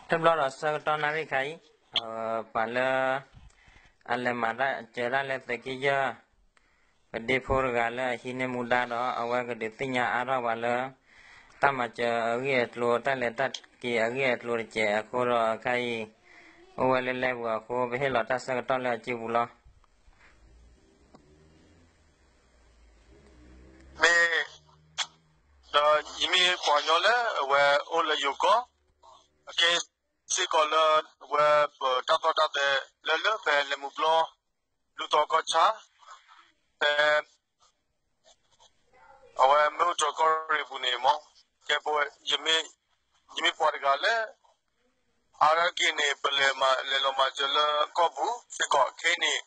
တဘျီဒီးဆၢကတီၢ်နၣ်ရံၣ်ခါအံၤ, ပှၤလၢ အလဲၤမၤတၢ်စၢၤတၢ်လၢသုးက့ယဲၢ် ပဒ့ဖိတဂၤလၢအဟံးန့ၢ်မူဒါဒီး အဝဲကဒုးသ့ၣ်ညါအါထီၣ်ပှၤလၢ တၢ်မၤစၢၤအဂ့ၢ်အကျိၤ တၢ်လဲၤတၢ်က့ၤအဂ့ၢ်အကျိၤတစဲးအဃိဒီး အခါအံၤ အိၣ်ဝဲလၢလဲပူၤအဃိ ပဟ့ၣ်လီၤတၢ်ဆၢကတီၢ်လၢအစုပူၤလီၤ. မ့ၢ် ဒီးယမ့ၢ်ပှၤကညီလၢအဝဲအိၣ်လၢယိၤကီၢ် အကဲစ့ၢ်ကီးလၢ အဝဲပတၢ်သီၣ်တၢ်သဲလၢလၢဖဲလဲၤမုၢ်ပျီ လူၤသီကီၢ်ဆၣ် ဖဲ အဝဲမ့ၢ်အိၣ်တြီၤကီၢ်ရ့ၣ်ပူၤန့ၣ်မ့ၢ် ကဲပဝဲ ယမ့ၢ်ပှၤတဂၤလၢ အါတက့ၢ်န့ၣ် ပလဲၤမၤ လဲၤလီၤမၤစၢၤလၢကီၢ်ပူၤစ့ၢ်ကီးခဲအံၤန့ၣ်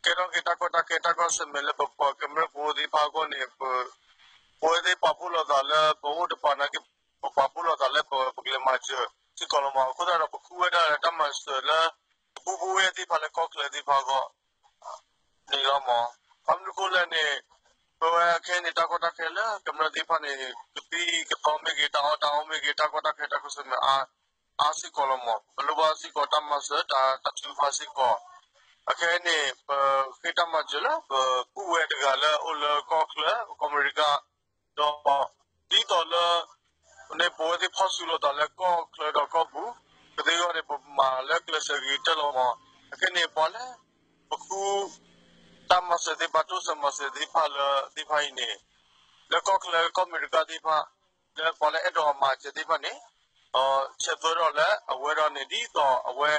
ကဲထီၣ်က့ၤတၢ်ကီတၢ်ခဲတၢ်ကွၢ်ဆၢၣ်မဲာ်လၢပပှၤကမျၢၢ်ဖိသ့ၣ်တဖၣ်အဂီၢ်န့ၣ် ပ ပဝဲသ့ၣ်ပာ်ဖှိၣ်လိာ်သးလၢပအိၣ်တပၤနာ်က့ ပပာ်ဖှိၣ်လိာ်သးလၢပကလဲၤမၤစၢၤစ့ၢ်ကီးလီၤမး. အဃိသတးဒီးပဃုဝဲဒၣ်လၢတၢ်မၤစၢၤလၢ ပပူၤပဝဲၢ်သ့ၣ်တဖၣ်လၢကီၢ်ချၢသ့ၣ်တဖၣ်အဂီၢ် န့ၣ်လီၤမး. ဘၣ်မနုၤအဃိလဲၣ်န့ၣ် ပဝဲခဲအံၤန့ၣ် တၢ်ကီတၢ်ခဲလၢကမျၢၢ်သ့ၣ်တဖၣ်န့ၣ် ကသံၣ်ကသီမ့ၢ်ဂ့ၤ တၢ်အီၣ်တၢ်အီမ့ၢ်ဂ့ၤ တၢ်ကီတၢ်ခဲတၢ်ကွၢ်ဆၢၣ်မဲာ်အါ အါစ့ၢ်ကီးလီၤမး. ပလိၣ်ဘၣ်စ့ၢ်ကီးတၢ်မၤစၢၤ တၢ် တၢ်ထုကဖၣ်စ့ၢ်ကီး. အခဲအံၤန့ၣ် ပဃ့တၢ်မၤစၢၤလၢပပူၤဝဲၢ်တဂၤလၢအအိၣ်လၢကီၢ်ချၢ ကီၢ်အမဲရကၤ ဒီး ဒ်သိးလၢ န့ၣ် ပဝဲသ့ၣ်ဖီၣ်စုလိာ်သးလၢကီၢ်ချၢဒီးကီၢ်ပူၤ ကသ့အဂီၢ်န့ၣ် ပမၤလၢကျဲးစၢးဂ့ၤကတၢၢ်လီၤမး. အခဲအံၤန့ၣ် ပှၤလၢ ပဃု တၢ်မၤစၢၤသ့ၣ်တဖၣ် တိစၢၤမၤစၢၤသ့ၣ်တဖၣ်လၢသ့ၣ်တဖၣ်အံၤန့ၣ် လၢကီၢ်ချၢကီၢ်အမဲရကၤသ့ၣ်တဖၣ် လၢပှၤလၢအဲၣ်ဒိးမၤစၢၤသ့ၣ်တဖၣ်န့ၣ် ဆဲးသွဲထီၣ်လၢအဝဲဒီးန့ၣ် ဒ်သိးအဝဲ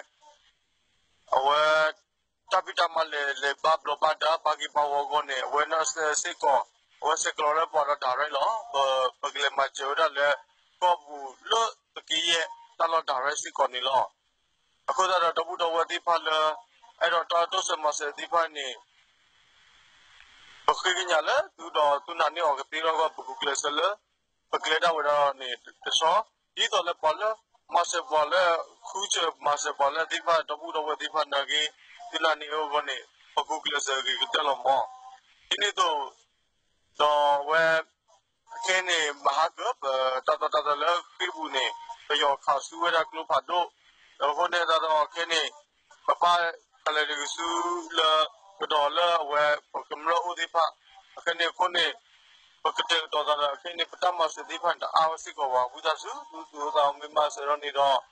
အဝဲ တၢ်ဖံးတၢ်မၤလဲၤလဲၤဘၣ်ဘျီးဘၣ်ဒါ ဘၣ်ဂ့ၢ်ဘၣ်ဝီအဂီၢ်န့ၣ် အဝဲနီၢ်စဲးစ့ၢ်ကီး အဝဲဆဲးကျိးလၢပှၤဒီး direct လီၤ. ပ ပကလဲၤမၤစၢၤဝဲဒၣ်လၢ ကီၢ်ပူၤလၢသုးက့ယဲၢ် တၢ်လီၢ် direct စ့ၢ်ကီးန့ၣ်လီၤ. အဃိသတးဒီး ဒီပုၢ်ဒီဝဲၢ်သ့ၣ်တဖၣ်လၢ အဲၣ်ဒိးတၢ်တိစၢၤမၤစၢၤသ့ၣ်တဖၣ်န့ၣ် ပဃ့ကညးလၢသုဒီးသုနာ်န့ၢ်အီၤကသ့ထီၣ်အဂီၢ် ပကကျဲးစၢးလၢ ပကျဲဒၣ်ဝဲဒၣ်န့ၣ်တဆီ ဒ်သိးလၢပှၤလၢ မၤစၢၤပှၤလၢ ဃုစၢၤမၤစၢၤပှၤလၢသ့ၣ်တဖၣ် ဒီပုၢ်ဒီဝဲၢ်သ့ၣ်တဖၣ်နာ်က့ သုနာ်န့ၢ်အီၤအဂီၢ်န့ၣ် ပကကျဲးစၢးဂ့ၤကတၢၢ်လီၤမး. ဒ်န့ၣ်အသိး ဒီးဝဲ ခဲအံၤန့ၣ် မဟါကၢ ပတၢ်သီၣ်တၢ်သဲလၢဃ့ၢ်ပူၤန့ၣ် ပယီၤခးဆူဝဲဒၣ်ကျိဖးဒိၣ် ဒီးအဃိန့ၣ်သတးဒီးခဲအံၤန့ၣ် ပဘၣ်ကလဲၤတဂ့ၤဆူလၢ ကဒီးလၢအဝဲ ပကမျၢၢ်အိၣ်သ့ၣ်တဖၣ် အခဲအံၤန့ၣ်အဃိန့ၣ် ပကတဲာ်ကတီၤသးဒီး အခဲအံၤန့ၣ် ပတၢ်မၤစၢၤသ့ၣ်တဖၣ်န့ၣ် တအါဝဲစ့ၢ်ကီးဘၣ် ဝံသးစူၤ သုသူၣ်အိၣ်သးအိၣ်မ့ၢ်မၤစၢၤထီၣ်န့ၣ်ဒီး သု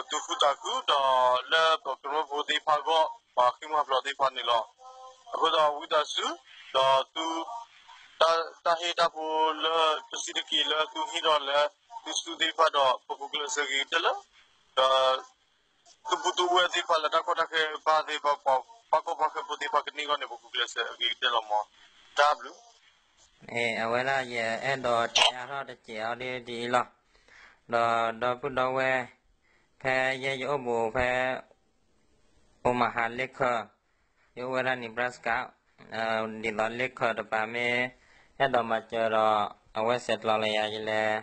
သူၣ်ခုသးခုဒီးလၢပကမျၢၢ်ဖိသ့ၣ်တဖၣ်အဂီၢ် ပှၤဃ့ၢ်မှံဟးဖျိးသ့ၣ်တဖၣ်န့ၣ်လီၤ. အဃိသတးဝံသးစူၤ ဒီးသု တၢ်ဟ့ၣ်တၢ်ဖိလၢတဆံးတက့ၢ်လၢသုဟ့ၣ်ထီၣ်လၢ သုစုသ့ၣ်တဖၣ်ဒီး ပကကျဲးစၢးဂ့ၤကတၢၢ်လၢ ဒီး သုပုၢ်သုဝဲၢ်သ့ၣ်တဖၣ်လၢတၢ်ကီတၢ်ခဲဘၣ်သ့ၣ်တဖၣ် ပှၤဖးကီၢ်ဖးခဲဖိသ့ၣ်တဖၣ်ကန့ၢ်အဂီၢ်န့ၣ် ပကကျဲးစၢးဂ့ၤကတၢၢ်လီၤမး. တၢ်ဘျုး အဝဲဒၣ်ယအဲၣ်ဒိးတဲအါထီၣ်တစဲးအီၤဒ်ဒ်အံၤလီၤ. ဒီးဒီပုၢ်ဒီဝဲၢ် ဖဲယဲယအိၣ်ဘူးဖဲ Omaha လ့ခၢၣ် ယအိၣ်ဝဲဒၣ် Nebraska ဒ်သိးလ့ခၢၣ်တပၤမ့ၢ် အဲၣ်ဒိးမၤစၢၤဒီး အဝဲဆဲးကျိးလၢယၤ ယလဲၤ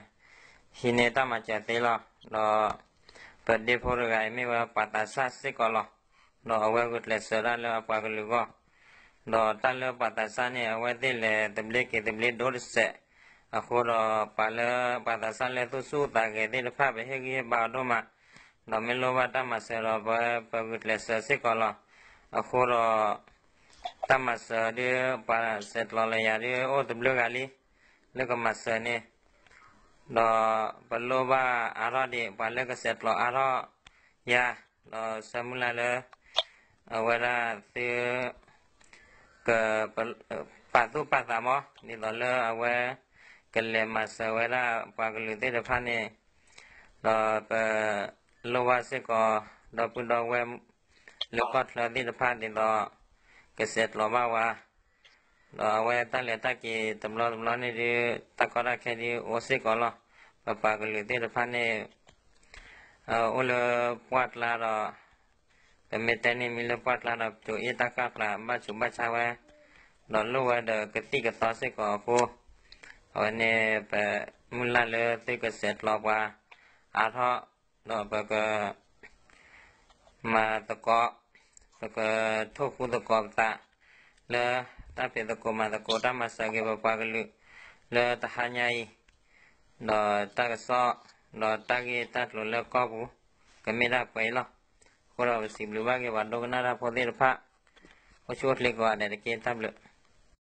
ဟံးန့ၢ်တၢ်မၤစၢၤသ့လီၤ. ဒီး ပဒ့ဖိတဂၤအံၤမ့ၢ်ဝဲပှၤသးစၢ်စ့ၢ်ကီးလီၤ. ဒီးအဝဲဂုာ်ကျဲးစၢးတၢ်လၢအပှၤကလုာ်အဂီၢ် ဒီးတၢ်လၢပှၤသးစၢ်န့ၣ် အဝဲသ့ၣ်လဲၤသဘျ့က့ၤသဘျ့ဒိၣ်တစဲး, အဃိဒီးပှၤလၢပှၤသးစၢ်လၢသူၣ်ဆူၣ်သးဂဲၤသ့ၣ်တဖၣ် ပဟ့ၣ်ဂံၢ်ဟ့ၣ်ဘါအီၤဒိၣ်မး, ဒီးမ့ၢ်လိၣ်ဘၣ်တၢ်မၤစၢၤဒီး ပဝဲပဂုာ်ကျဲးစၢးစ့ၢ်ကီးလီၤ. အဃိဒီး တၢ်မၤစၢၤဒ်ပှၤဆဲးကျိးလၢယၤဒ်အိၣ်သဘျ့ဂၤလံ လၢကမၤစၢၤန့ၣ် ဒီးပလိၣ်ဘၣ်အါထီၣ်ဒံး ပှၤလၢကဆဲးကျိးအါထီၣ်ယၤ, ဒီးဆၢမုၢ်လၢ်လၢ အဝဲဒၣ်သု က ပာ်သူၣ်ပာ်သးမး ဒ်သိးလၢအဝဲ ကလဲၤမၤစၢၤဝဲဒၣ်ပှၤကလုာ်သ့ၣ်တဖၣ်န့ၣ်, ဒီးပ လိၣ်ဘၣ်စ့ၢ်ကီး ဒီပုၢ်ဒီဝဲၢ် လၢကီၢ်ချၢသ့ၣ်တဖၣ်ဒ်သိး ကဆဲးကျိးဘၣ်ဝဲ, ဒီးအဝဲတၢ်လဲၤတၢ်က့ၤတဘျီတဘျီန့ၣ်ဒ် တၢ်ကီတၢ်ခဲဒ်အိၣ်စ့ၢ်ကီးလီၤ. ပပှၤကလုာ်သ့ၣ်တဖၣ်န့ၣ် အိၣ်လၢပှၢ်ကျါဒီး ပမ့ၢ်တဲန့ၣ်မ့ၢ်လၢပှၢ်ကျါဒီး ပကိၤအ့ၣ်တၢ်ကၢ်ကျါ ဘၣ်ဆူးဘၣ်ဆါဝဲ, ဒီးလိၣ်ဝဲဒီးကသံၣ်ကသီစ့ၢ်ကီးအဃိ, အဝဲန့ၣ် ပမုၢ်လၢ်လၢသုကဆဲးကျိးပှၤအါထီၣ်, ဒီးပက မၤသကိး, ပကထိၣ်ဃူသကိးပသး လၢတၢ်ဖံးသကိးမၤသကိး တၢ်မၤစၢၤက့ၤပပှၤကလုာ် လၢတဟါညါအံၤ, ဒီးတၢ်ကစီၣ် ဒီးတၢ်ဂ့ၢ်တၢ်ကျိၤလၢကီၢ်ပူၤ ကမ့ၢ်ဒၣ်ပှဲၤအံၤလီၤ. အဃိဒီးပစံးဘျုးဘၣ်က့ၤပှၤဒိကနၣ်တၢ်ဖိသ့ၣ်တဖၣ်, အိၣ်ဆူၣ်အိၣ်ချ့ကိးဂၤဒဲးတက့ၢ်. တၢ်ဘျုး.